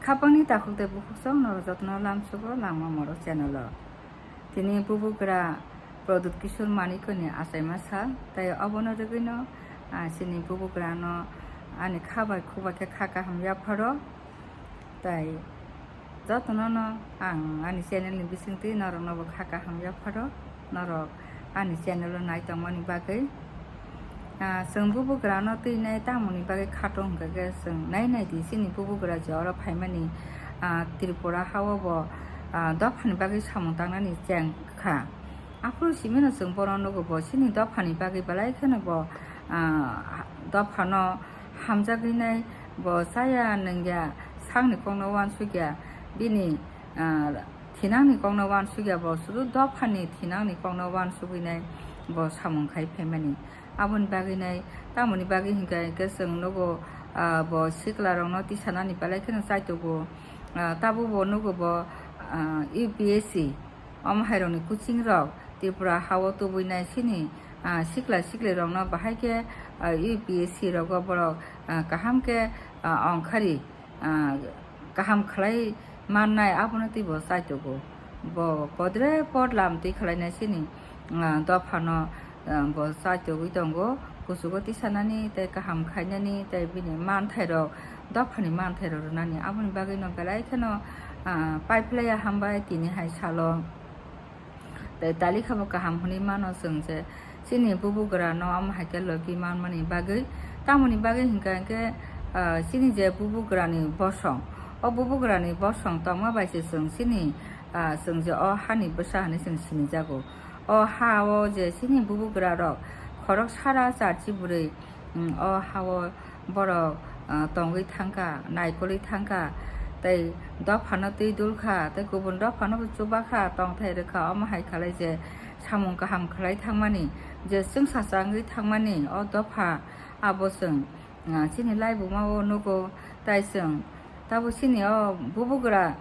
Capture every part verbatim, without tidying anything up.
Khapangni takhuk tei bukhuk chwng norok jotono lamsugo Langma Morok channel o. Tini bubugra Pradyut Kishore Manikya ni achaima sal, tei obono rwgwino, ah, chini bubugrano ani kha bai khuk bai khe kha kaham yapharo. Tei jotono no ang ani channel ni bisingtwi norokno bo kha kaham yapharo, norok ani channel o nai tongmani bagwi. Ah, chwng bubugrano twi nai tamoni bagwi khatung hwnkha khe chwng nai nai di chini bubugra je oro phaimani, ah, Tripura ha o bo, ah, dophani bagwi samung tangnani cheng kha. Aphuru simino chwng bono nugo bo chini dophani bagwi belai kheno bo, ah, dophano hamjagwi nai, bo chaya nungya, sakni kokno uansukya, bini, ah, thinangni kokno uansukya, bo sudu dophani thinangni kokno uansugwi nai bo samung khai phaimani. Aboni bagwi nai, tamoni bagwi hinkha hinkhe chwng nugo, ah, bo siklarokno tisanani belai kheno chaitogo. Ah, tabuk bo nugo bo, ah, U P S C, omo hairokni coaching rok Tripura ha o tubui nai chini, ah, sikla sikli rokno bahai khe, ah, U P S C rogo borok, ah, kaham khe, ah, ongkhari, ah, kaham khlai mannai abono tei bo chaitogo. Bo podre pod lam twi khlainai chini, ah, dophano, ah, bo chaitogwi tongo, kuchugo tisanani tei kaham khainani tei bini manthairok, dophani manthairok rwnani. Aboni bagwino belai kheno, ah, paiphlaiya hambai tini hai salo. Tei talikha bo kaham hwnwi mano chwng je chini bubugrano omo hai khe logi manmani bagwi. Tamoni bagwi hinkha hinkhe, ah, chini je bubugrani bosong, o bubugrani bosong tongma bai se chwng chini, ah, chwng je o hani bwsa hwnwi chwng sinijago. O ha o je chini bubugrarok khorok sara charchi bwrwi, mm, o ha o borok, ah, tongwi thangkha, naikolwi thangkha, tei dophano twi dulkha, tei kubun dophano bo chubakha, tongthai rwkha, omo hai khalai je samung kaham khlai thangmani, je chwngsacha wngwi thangmani o dopha, abo chwng, ah, chini laibuma o nugo, tai chwng tabuk chini o bubugra,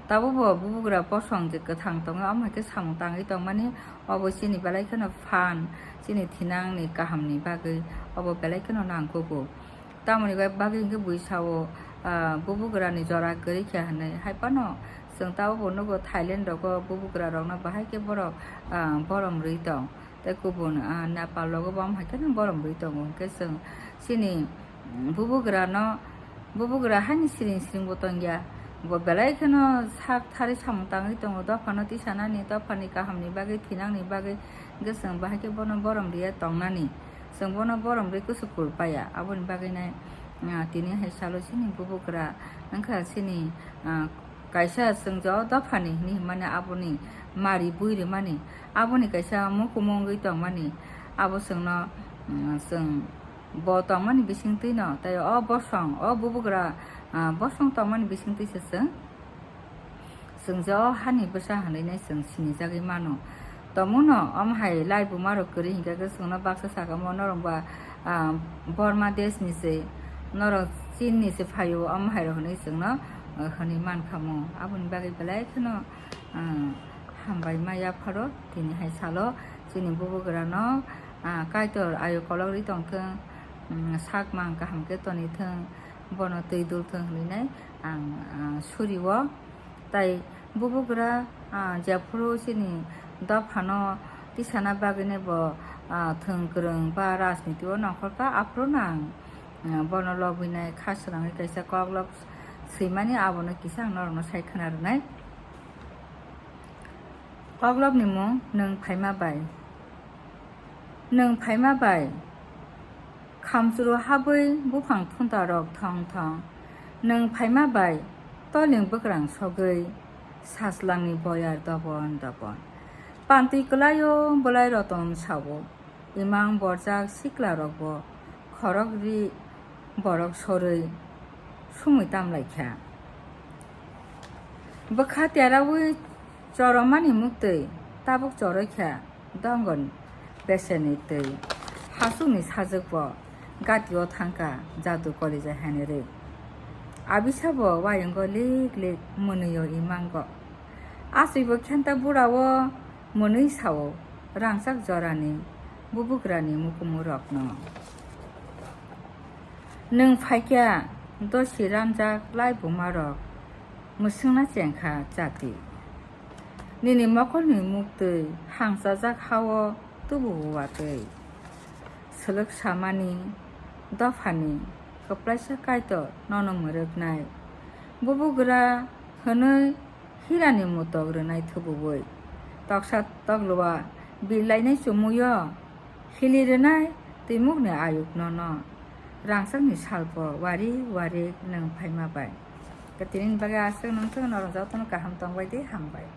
tabuk bo bubugra bosong je kwthang tongo, omo hai khe samung tangwi tongmani, obo chini belai kheno phan, chini thinangni kahamni bagwi obo belai kheno nangkugo. Tamoni bai bagwi hinkhe bui sao, ah, bubugrani jora kwrwi kha hwnwi. Hai phano chwng tabuk bo nugo Thailand rogo bubugra rokno bahai khe borok, ah, borom rwi tong. Tei kubun, ah, Nepal rogo bo omo hai kheno borom rwi tongo. Hinkhe chwng chini, mm, bubugrano, bubugra haini siring siring bo tongya. Bo belai kheno sak thari samung tangwi tongo. Dophano tisanani, dophani kahamni bagwi, thinangni bagwi hinkhe chwng bahai khe bono borom rwiya tongnani. Chwng bono borom rwi kusu kul paya. Aboni bagwi nai, ah, tini hai salo chini bubugra wngkha chini, ah, kaisa chwng je o dophani hwnwi hwnmani aboni mari bui rwmani. Aboni kaisa mukumu wngwi tongmani. Abo chwngno, ah, chwng bo tongmani bisingtwino tei o bosong, o bubugra, ah, bosong tongmani bisingtwi se chwng Chwng je o hani bwsa hwnwi nai chwng sinijagwi mano. Tongmungno omo hai laibuma rok kwrwi hinkhe chwngno baksa sakamo norok ba, ah, Borma desh ni se, norok Chin ni se phaio, omo hai rok hwnwi chwngno, ah, hwnwi mankha mo. Aboni bagwi belai kheno, ah, hambai ma yapharo tini hai salo chini bubugrano, ah, Kaitor ayo kolok rwi tongthwng, mm, sak mang kaham khe tonwi thwng, bono twi dul thwng hwnwi nai ang, ah, suri o. Tai bubugra, ah, jephuru chini dophano tisana bagwino bo, ah, thwng kwrwng ba rajniti o nongkhorkha, aphuru no ang, ah, bono lobwinai kha swnamwi kaisa koklop swimani, abono kisa ang norokno sai khwna rwnai. Koklopni mung, Nwng phaima bai. Nwng phaima bai. Khamchwrwi habwi buphang thunta rok thong thong. Nwng phaima bai toling bwkrang sogwi sajlangni boyar dobon dobon. Pantwi kwlaio bwlai roton sao. Imang borjak sikla rokbo khorok ri borok sorwi sumwi tamlaikha. Bwkha terawi choromani muktwi tabuk choroikha. Dongon beserni twi, hasukni sajwkbo gatio thangkha jadu kolija heneri. Abisabo wayungo lik lik mwnwio imango. Aswibo khenta burao mwnwi sao rangchak jorani bubugrani mukumurokno. Nwng phaikha dosi ranjak lai bumarok, Mwswngna chengkha chati. Nini mokolni muktwi hangchajak hao tubuo watwi. Swlwk samani dophani kwplaisa Kaitor nono mwrwknai. Bubugra hwnwi hirani mutok rwnai thubuwi. Toksa tokloa birlainai chumuyo hili rwnai twimukni ayuk nono. Rangchakni salpo wari wari nwng phaima bai. Tini bagwi aswk nwng thung norok jotono kaham tongbai di, hambai.